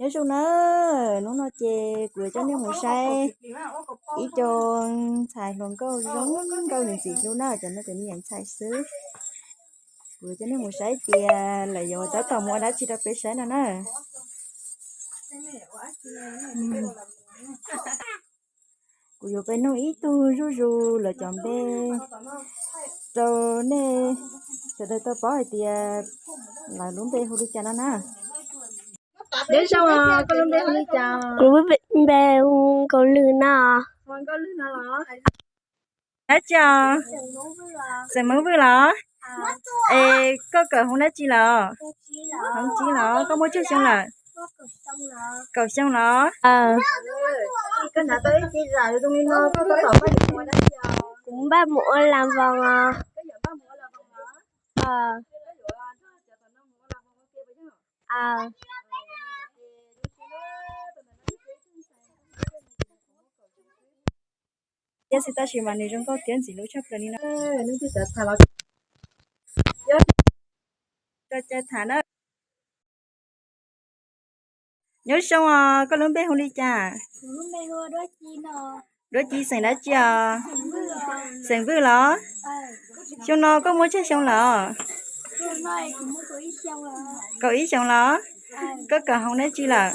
Nyob zoo na, hnub no ces kuv yuav coj nej mus saib ib co ntxhais hluas nkauj zoo nkauj ntxim hlub na, cov no cov me nyuam ntxhais xwb. Kuv yuav coj nej mus saib tias lawv yuav tab tom mus ua dab tsi rau peb saib no na. Kuv yuav peb nug ib tug zuj zus lawv cov npe rau nej sawv daws tau paub hais tias lawv lub npe hu li cas no na. Nyob zoo, koj lub npe hu li cas? Kuv lub npe hu Nkaus Lwg no. Dab tsi os? Xeem Hmoob Vwj los? Es koj kawm hoob dab tsi lawm? Hoob tsib los? Koj muaj tsawg xyoo lawm? Kaum xyoo los? Kuv npaj mus ua las voos os. Tiam sis tab sis mas nws zoo nkauj thiab ntxim hlub tshaj plaws li no. Nyob zoo os, koj lub npe hu li cas? Duab Ci xeem dab tsi os? Xeem Vwj los? Xyoo no koj muaj tsawg xyoo lawm? Kaum ib xyoos los? Koj kawm hoob dab tsi lawm?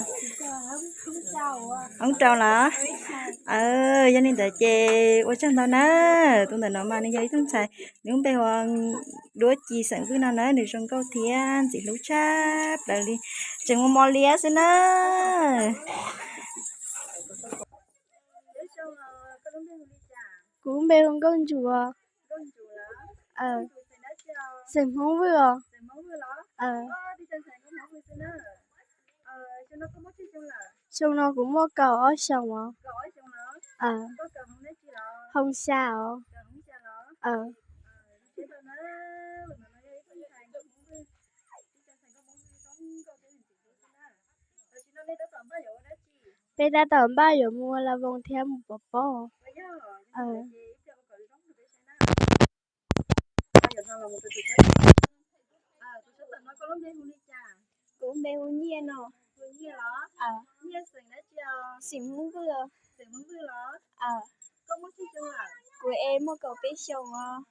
Hoob rau los? Yog li ntawd ces ua tsaug ntau na. Tus ntawm no mas nws yog ib tug ntxhais, nws lub npe hu ua Duab Ci xeem Vwj no na, nws zoo nkauj thiab ntxim hlub tshaj plaws li, tseem mos mos liab xwb na. Kuv lub npe hu Nkauj Ntsum os. Xeem Hmoob Vwj os. Xyoo no kuv muaj kaum ob xyoos os. Hoob xya os. Peb tab tom npaj yuav mus ua las voos thiab mus pov pob. Kuv lub npe hu Nyiaj no. Xeem Hmoob Vwj. Kuv es muaj kaum peb xyoos os.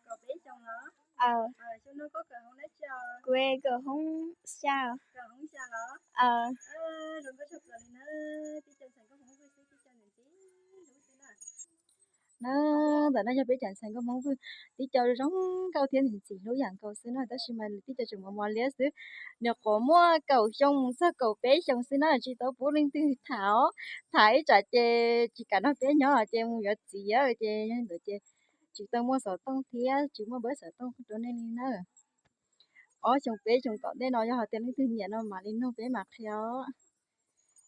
Kuv es kawm hoob xya. Na, ntawm no yog peb cov ntxhais nkauj Hmoob Vwj, tib co zoo nkauj thiab ntxim hlub yam nkaus xwb na, tab sis mas tib co tseem mos mos liab xwb. Nyuam qhuav muaj kaum xyoo mus txog kaum peb xyoos xwb na, tsis tau pub leej twg tham os. Tham ib tsam ces tsis kam nrog peb nyob ces mus yuav txiv ces yog li ntawd ces tsis tau muaj xov tooj thiab tsis muaj npawb xov tooj rau nej li na. Ob xyoo peb xyoo tom ntej no yog hais tias leej twg nyiam no mam li nug peb mam qhia os.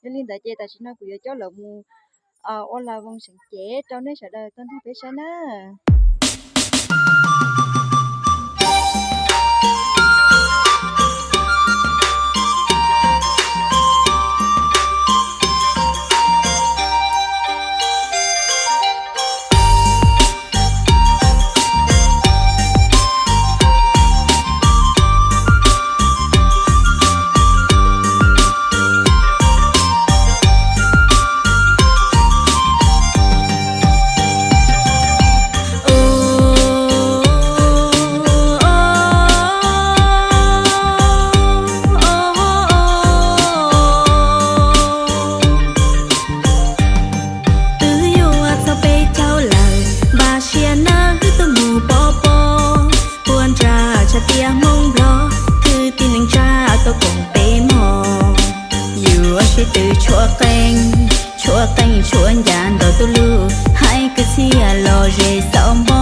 Yog li ntawd ces tam sim no kuv yuav coj lawv mus ua las voos seev cev rau nej sawv daws tau nrog peb saib na. Twb yuav txog peb caug lawm, npaj siab nawb tuaj mus pov pob, puas nrog tshaj tias Hmoob Nplog, kwv tij neej tsa tuaj koom peb mog. Yuav sib tw tshuab qeej, tshuab qeej tshuab ncas ntaus tuj lug, hais kwv txhiaj los ze xaum npo.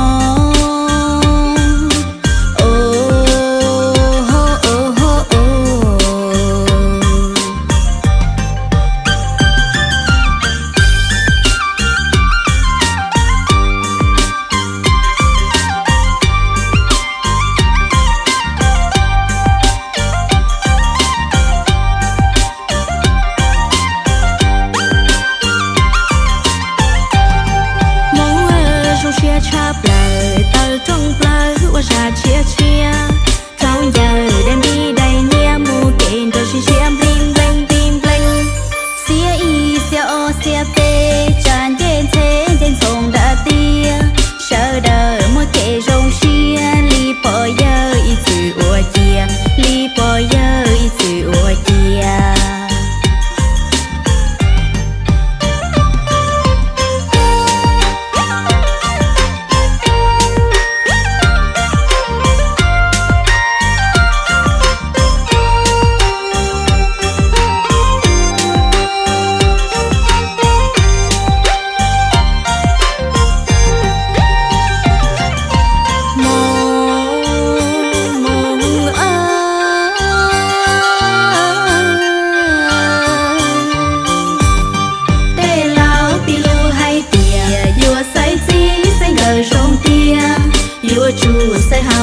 Hmoob zoo siab tshaj plaws, taw rooj plaws ua zaj tshiab tshiab, thaum ncaws dai npib dai nyiab mus kev nrog sib tshiab nplij npleej nplij npleej.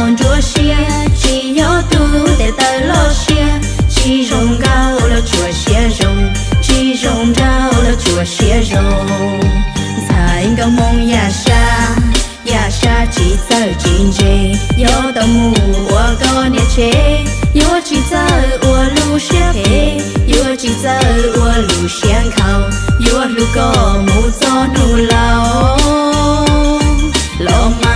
Nruab siab tsis yog tus tes taw loj siab, tsis zoo nkauj los tsuas siab zoo, tsis zoo nraug los tsuas siab zoo. Ntxhais nkauj Hmoob Yaj Sab, Yaj Sab tsis txawj tsis ntse, yuav tau mus ua koj niam tsev, yuav tsis txawj ua lub siab phem, yuav tsis txawj ua lub siab nkhaus, yuav hlub koj mus txog hnub laus los